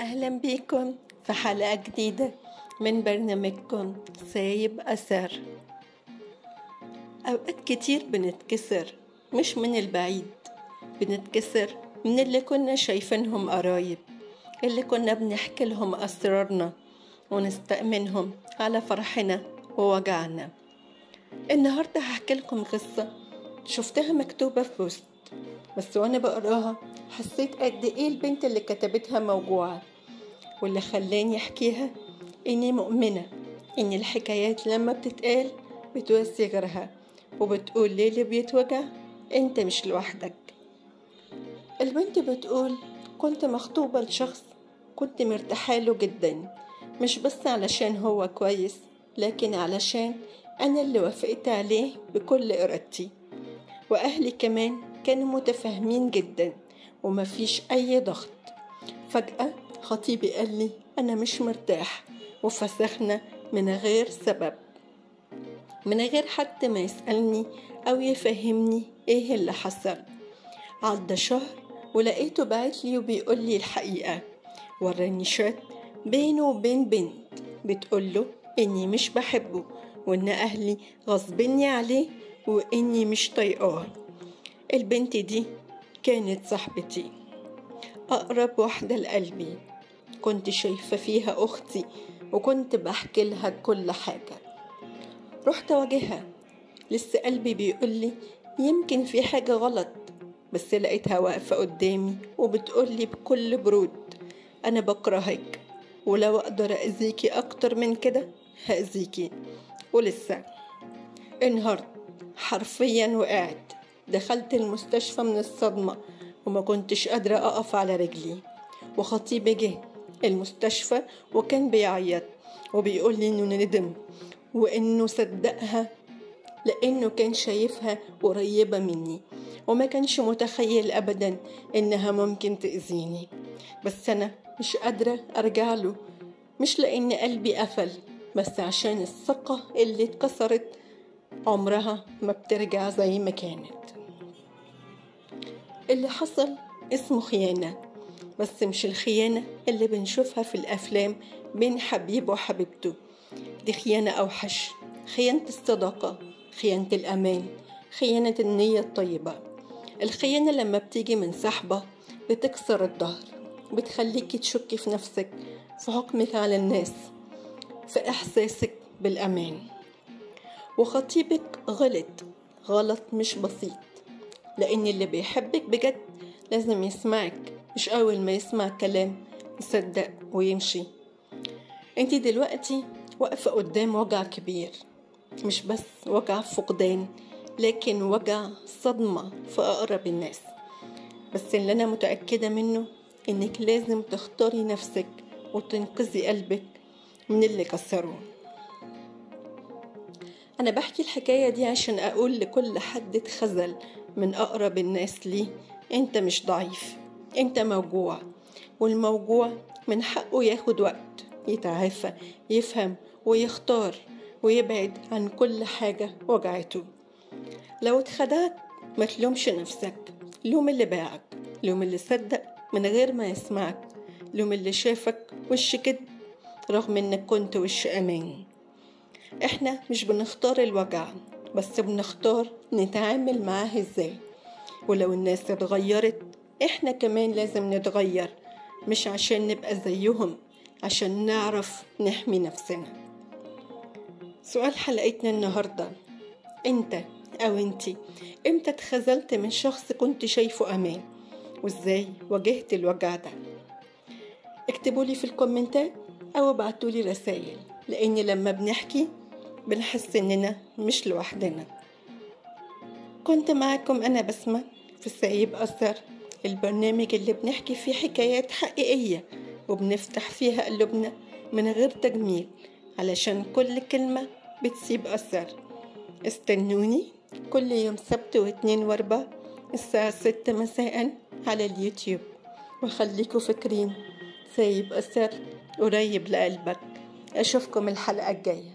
أهلا بيكم في حلقة جديدة من برنامجكم سايب أثر. أوقات كتير بنتكسر، مش من البعيد، بنتكسر من اللي كنا شايفينهم قرايب، اللي كنا بنحكي لهم أسرارنا ونستأمنهم على فرحنا ووجعنا. النهاردة هحكي لكم قصة شفتها مكتوبة في بوست، بس وأنا بقراها حسيت قد إيه البنت اللي كتبتها موجوعة، واللي خلاني أحكيها إني مؤمنة إن الحكايات لما بتتقال بتواسي غيرها وبتقول ليه اللي بيتوجع أنت مش لوحدك. البنت بتقول كنت مخطوبة لشخص كنت مرتاحة له جدا، مش بس علشان هو كويس، لكن علشان أنا اللي وافقت عليه بكل إرادتي، وأهلي كمان كانوا متفاهمين جدا ومفيش أي ضغط. فجأة خطيبي قال لي أنا مش مرتاح، وفسخنا من غير سبب، من غير حتى ما يسألني أو يفهمني إيه اللي حصل. عدى شهر ولقيته بعت لي وبيقول لي الحقيقة، وراني شات بينه وبين بنت بتقوله إني مش بحبه وإن أهلي غصبني عليه وإني مش طايقاه. البنت دي كانت صاحبتي، أقرب واحدة لقلبي، كنت شايفة فيها أختي وكنت بحكي لها كل حاجة. رحت أواجهها، لسه قلبي بيقولي يمكن في حاجة غلط، بس لقيتها واقفة قدامي وبتقولي بكل برود أنا بكرهك، ولو أقدر أذيكي أكتر من كده هأذيكي. ولسه انهارت حرفيا، وقعت، دخلت المستشفى من الصدمة وما كنتش قادرة أقف على رجلي. وخطيبي جه المستشفى وكان بيعيط وبيقول لي إنه ندم وإنه صدقها لأنه كان شايفها قريبة مني وما كانش متخيل أبدا إنها ممكن تأذيني. بس أنا مش قادرة أرجع له، مش لأن قلبي قفل، بس عشان الثقة اللي اتكسرت عمرها ما بترجع زي ما كانت. اللي حصل اسمه خيانة، بس مش الخيانة اللي بنشوفها في الأفلام بين حبيب وحبيبته، دي خيانة أوحش، خيانة الصداقة، خيانة الأمان، خيانة النية الطيبة. الخيانة لما بتيجي من صاحبة بتكسر الظهر، بتخليكي تشكي في نفسك، في حكمك على الناس، في إحساسك بالأمان. وخطيبك غلط غلط مش بسيط، لأن اللي بيحبك بجد لازم يسمعك، مش أول ما يسمع كلام يصدق ويمشي. انتي دلوقتي واقفة قدام وجع كبير، مش بس وجع فقدان، لكن وجع صدمة في أقرب الناس. بس اللي أنا متأكدة منه إنك لازم تختاري نفسك وتنقذي قلبك من اللي كسروه. أنا بحكي الحكاية دي عشان أقول لكل حد اتخذل من أقرب الناس ليه، أنت مش ضعيف، أنت موجوع، والموجوع من حقه ياخد وقت يتعافى، يفهم ويختار ويبعد عن كل حاجة وجعته. لو اتخدعت ما تلومش نفسك، لوم اللي باعك، لوم اللي صدق من غير ما يسمعك، لوم اللي شافك وش كده رغم انك كنت وش امان. احنا مش بنختار الوجع، بس بنختار نتعامل معاه ازاي. ولو الناس اتغيرت احنا كمان لازم نتغير، مش عشان نبقى زيهم، عشان نعرف نحمي نفسنا. سؤال حلقتنا النهاردة، انت او انتي امتى اتخذلت من شخص كنت شايفه امان، وازاي واجهت الوجع ده؟ اكتبولي في الكومنتات او ابعتولي رسائل، لان لما بنحكي بنحس اننا مش لوحدنا. كنت معاكم انا بسمة في سايب أثر، البرنامج اللي بنحكي فيه حكايات حقيقية وبنفتح فيها قلوبنا من غير تجميل، علشان كل كلمة بتسيب أثر. استنوني كل يوم سبت واثنين واربع الساعة 6 مساء على اليوتيوب، وخليكوا فاكرين سايب أثر قريب لقلبك. أشوفكم الحلقة الجاية.